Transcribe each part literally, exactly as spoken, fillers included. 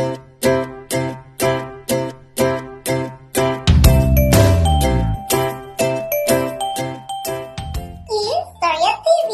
Istorya T V.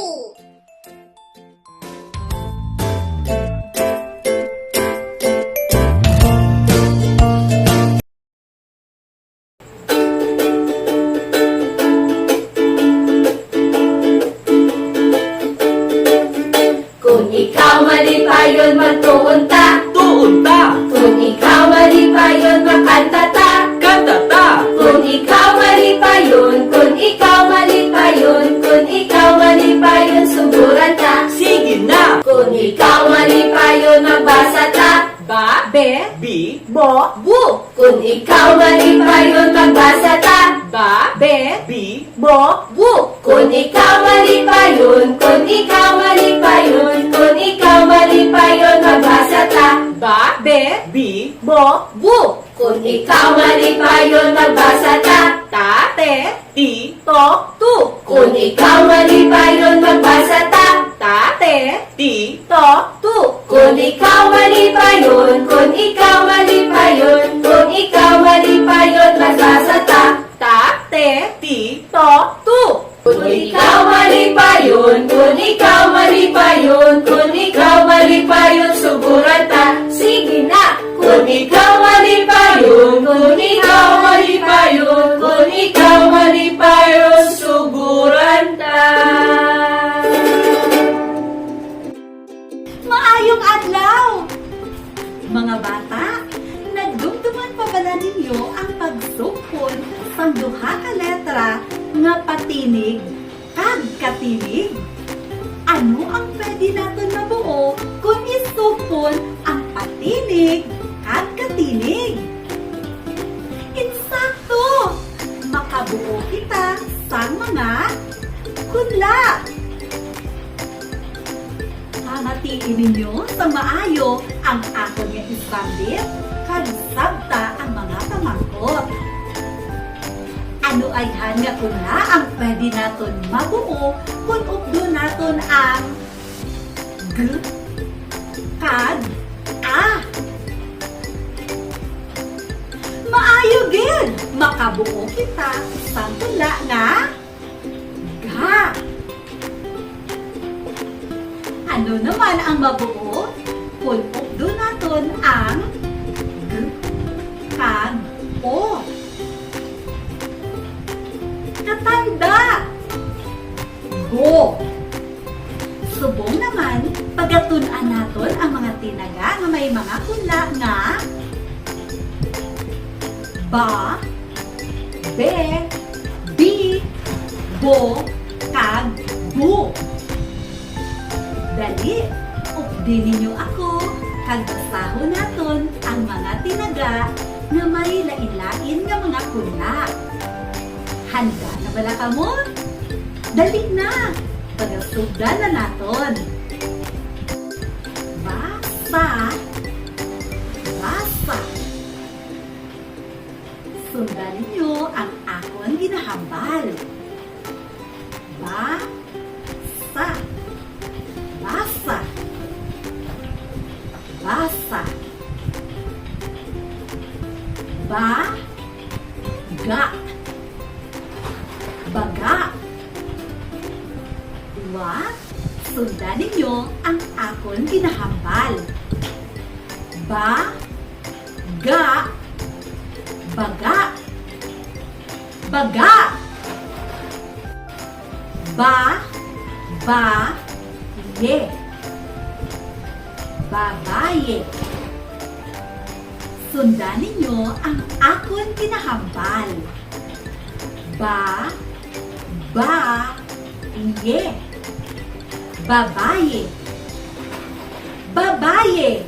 Kun ikaw malipayon, magtuon ta. Tuon ta. Kun ikaw malipayon, magkanta ta. Kanta ta. Kun ikaw malipayon, kun ikaw malipayon, kun ikaw malipayon, suguran ta. Sige na. Kun ikaw malipayon, magbasa ta. Ba? Be? Bi? Bo? Bu? Kun ikaw malipayon, magbasa ta. Ba? Be? Bi? Bo? Bu? Kun ikaw malipayon, kun ikaw malipayon, kun ikaw malipayon, magbasa ta. Ba? Be? Bi? Bo? Bu? Kun ikaw malipayon, magbasa ta. Ta? Te? Ti? To? Tu? Kun ikaw malipayon, magbasa ta. Ta? Te? Ti? To? Tu? Kun ikaw malipayon, kun ikaw malipayon, kun ikaw malipayon, magbasa ta. Ta? Te? Ti? To? Tu? Kun ikaw malipayon, kun ikaw malipayon, kun ikaw malipayon, suguran ta. Sige na. Kun ikaw malipayon, kun ikaw malipayon, kun ikaw malipayon, suguran ta. Maayong adlaw! Mga bata, nadumduman pa bala ninyo ang pagsugpon sang duha ka letra nga patinig kag katinig? Ano ang pwede naton mabuo kon isugpon ang patinig kag katinig? Insakto! Makabuo kita sang mga kunla. Pamatii ninyo sa maayo ang akon nga isambit, kag sabta ang mga pamangkot. Ano ayhan nga kunla ang pwede naton mabuo kon updon naton ang g kag a? Maayo gid! Makabuo kita sang kunla nga ga. Ano naman ang mabuo kon updon naton ang g kag o? Katanda! Go! Subong naman, pagatun-an naton ang mga tinaga nga may mga kunla nga ba, be, bi, bo, kag bu. Dali, updi ninyo ako, kag basahon naton ang mga tinaga nga may lain-lain nga mga kunla. Handa na bala kamo? Dali na! Pagasugdan na naton. Basa. Basa. Sundan ninyo ang akon ginahambal. Basa. Basa. Basa. Ba. Ga. Baga. Wa, sundan ninyo ang akon ginahambal. Ba, ga, baga. Baga. Ba, ba, ye. Babaye. Sundan ninyo ang akon ginahambal. Ba, ba, ye. Babaye. Babaye.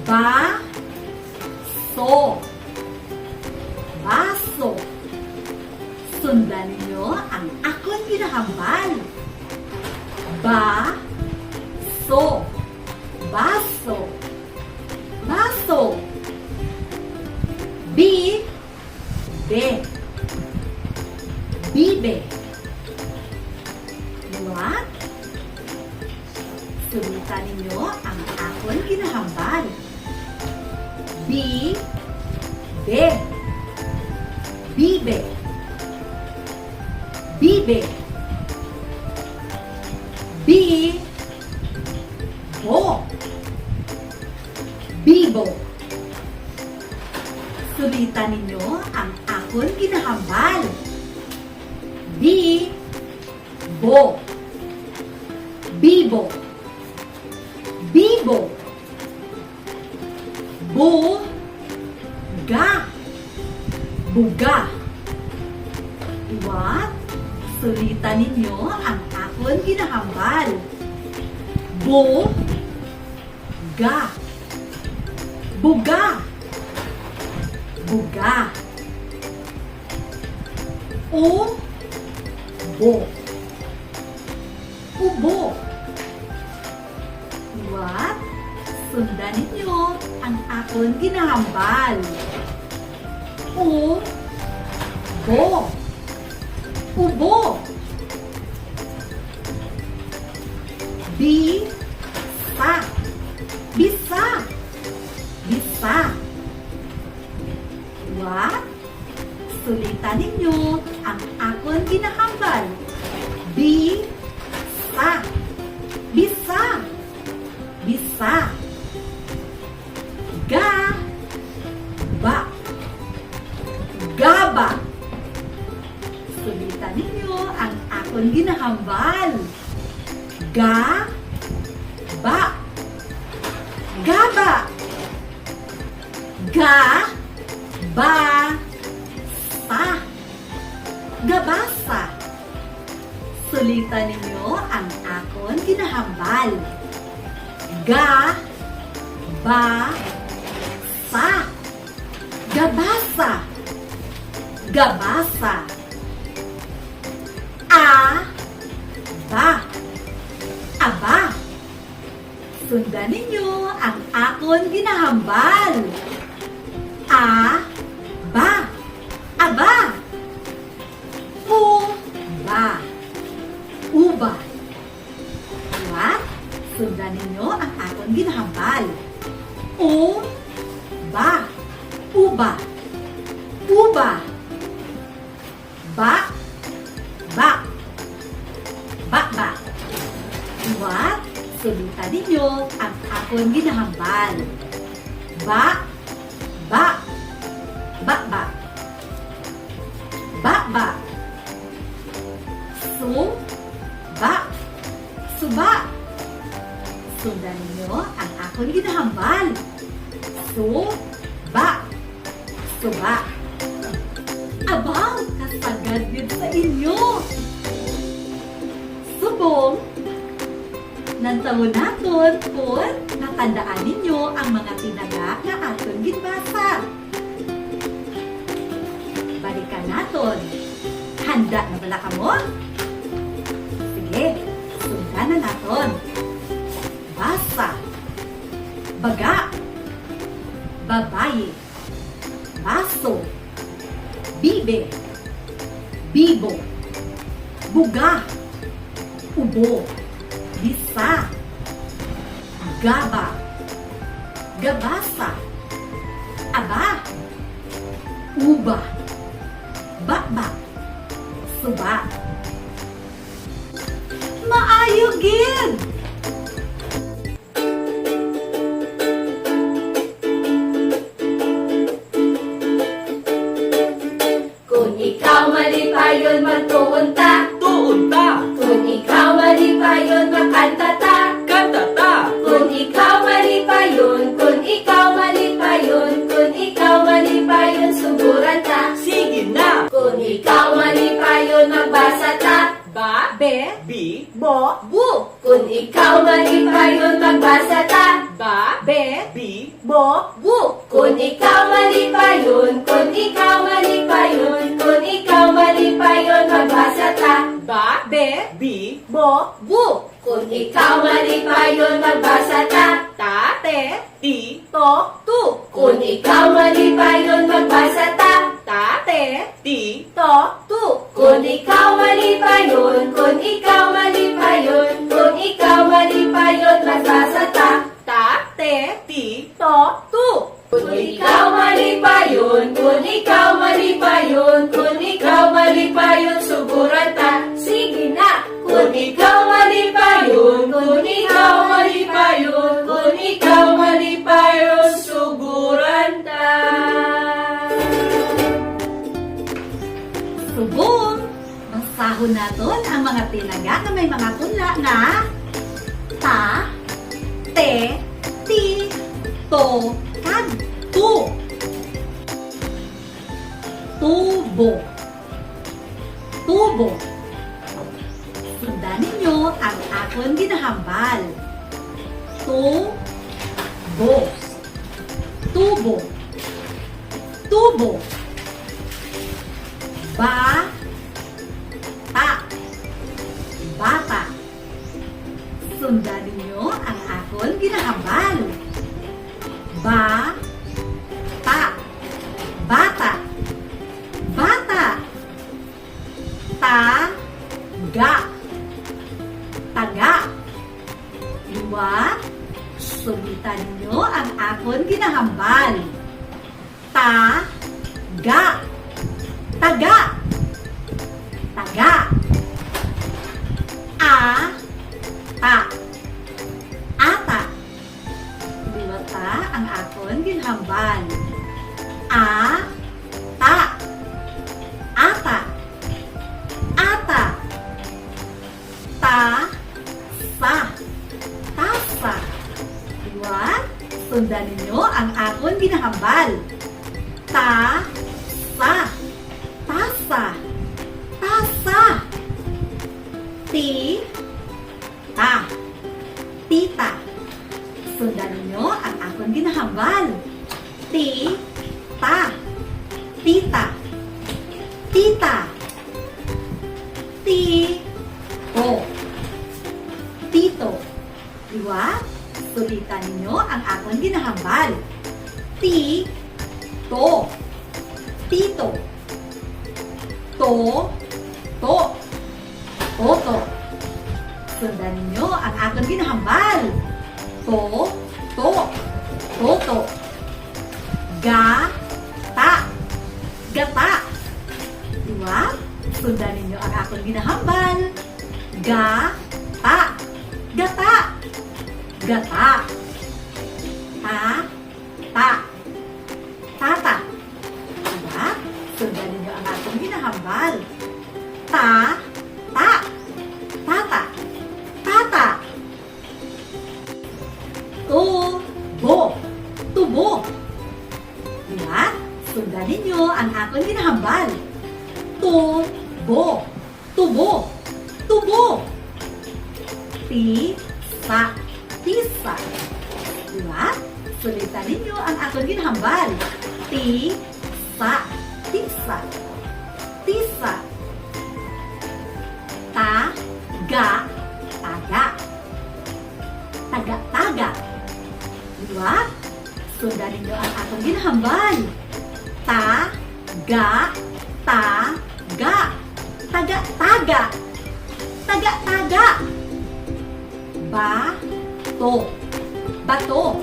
Ba, so. Baso. Sundan ninyo ang akon ginahambal. Ba, so. Baso. Baso. Bi, be. Bibe. Liwat. Sulitan ninyo ang akon ginahambal. Hambal. Bi, be. Bibe. Bibe. Bi, bo. Bibo. Sulita ninyo ang akon ginahambal. Bi, bo. Bibo. Bibo. Bu, ga. Buga. What? Sulita ninyo ang akon ginahambal. Bu, ga. Buga. Buga. U, bo. Ubo. What? Sundan ninyo ang akon ginahambal. U, bo. Ubo. Bi, sa. Bisa. Bisa. What? Sulita ninyo ang akon ginahambal. Bi, sa. Bisa. Bisa. Ga, ba. Gaba. Sulita ninyo ang akon ginahambal. Ga, ba. Gaba. Ga, ba, sa. Gabasa. Sulita ninyo ang akon ginahambal. Ga, ba, sa. Gabasa. Gabasa. A, ba. Aba. Sundan ninyo ang akon ginahambal. A, ba. Aba. U, ba. Uba. Diba? Sundan ninyo ang akon ginahambal. U, ba. Uba. Uba. Ba, ba. Ba, ba. Diba? Sulita ninyo ang akon ginahambal. Ba, ba. Ba, ba. Ba, ba. Su, ba. Suba. Sundan ninyo ang akon ginahambal. Su, ba. Suba. Abaw, kasagad gid sa inyo. Subong, nantawon naton kon natandaan ninyo ang mga tinaga nga aton ginbasa. Balikan naton. Handa na bala kamo? Sige, sundan na naton. Basa. Baga. Babayi. Baso. Bibe. Bibo. Buga. Ubo. Bisa. Gaba. Gabasa. Aba. Uba. Baba. Suba. Maayo gid! Kon ikaw malipayon, magtuon ta. Tuon ta. Kon ikaw malipayon, makanta ta. Kanta ta. Kon ikaw malipayon, kon ikaw malipayon, kon ikaw malipayon, suguran ta. Sige na. Kon ikaw malipayon, magbasa ta. Ba, be, bi, bo, bu. Kon ikaw malipayon, magbasa ta. Ba, be, bi, bo, bu. Kon ikaw malipayon, kon ikaw malipayon, kon ikaw malipayon, magbasa ta. Ba, be, bi, bo, bu. Kon ikaw malipayon, magbasa ta. Ta, te, ti, to, tu. Kon ikaw malipayon, magbasa ta. Ta, te, ti, to, tu. Kon ikaw malipayon, kon ikaw malipayon, kon ikaw malipayon, magbasa ta. Ta, te, ti, to, tu. Kun ikaw malipayon, kun ikaw malipayon, kun ikaw malipayon, suguran ta. Sige na. Kun ikaw malipayon, kun ikaw malipayon, kun ikaw malipayon, suguran ta. Subong, basahon naton ang mga tinaga nga may mga kunla nga ta, te, ti, to, kag tu. Tubo. Tubo. Sundan ninyo ang akon ginahambal. Tubo. Tubo. Tubo. Ba, ta. Bata. Sundan ninyo ang akon ginahambal. Ba, ta. Bata. Bata. Ta, ga. Taga. Liwat, sulitan ninyo ang akon ginahambal. Ta, ga. Taga. Taga. A, ta. Ata. Liwata ang akon ginhambal. A, ta. Ata. Ata. Ta, sa. Tasa. Liwat, sundan ninyo ang akon ginahambal. Ta, sa. Tasa. Tasa. Ti, ta. Tita. Sundan ninyo ang akon ginahambal. Ti, ta. Tita. Tita. Ti, to. Tito. Liwat, sulitan ninyo ang akon ginahambal. Ti, to. Tito. To, to. Toto. Sundan ninyo ang akon ginahambal. To, to. Toto. Ga, ta. Gata. Liwat, sundan ninyo ang akon ginahambal. Ga, ta. Gata. Gata. Ta, ta. Tata. Diba? Sundan ninyo ang akong ginahambal. Ta, ta. Tata. Tata. Tubo. Tubo. Diba? Sundan ninyo ang akong ginahambal. Tubo. Tubo. Tubo. Tisa. Tisa. Diba? Sulitan ninyo ang akon ginahambal. Tisa. Tisa. Tisa. Taga. Taga. Taga-taga. Diba? Sundan ninyo ang akong ginahambal. Ta, ga, ta, ga. Taga-taga. Taga-taga. Ba, to. Bato.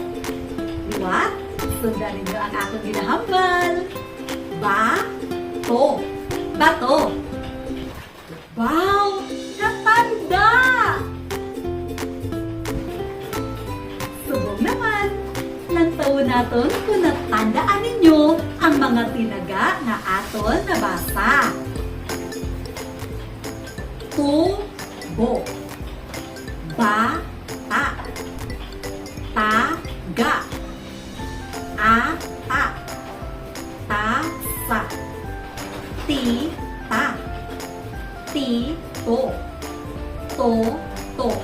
Diba? Sundan ninyo ang akong ginahambal. Ba, to. Bato. Wow! Katanda! Subong naman, lantawon naton kung natandaan ninyo ang mga tinaga nga aton nabasa. Tubo. Bata. Taga. Ata. Tasa. Tita. Tito. Toto.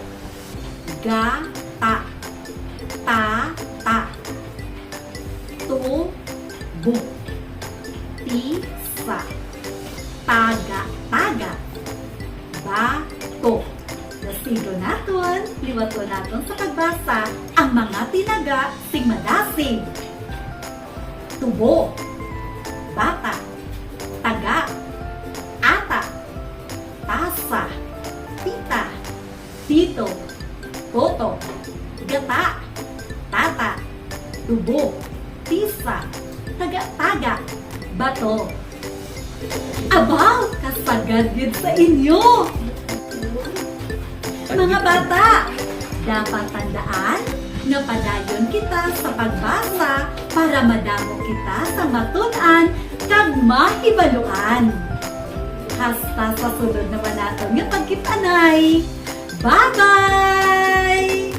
Gata. Tata. Tubo. Tisa. Taga-taga. Bato. Dasigon naton, liwaton naton sa pagbasa ang mga tinaga sing madasig. Tubo, bata, taga, ata, tasa, tita, tito, toto, gata, Tubo, tisa, taga-taga, bato. Abaw, kasagad gid sa inyo! Mga bata, dapat tandaan nga padayon kita sa pagbasa para madamo kita sa matun-an kag mahibaluan. Hasta sa sunod naman naton nga pagkit-anay. Bye-bye!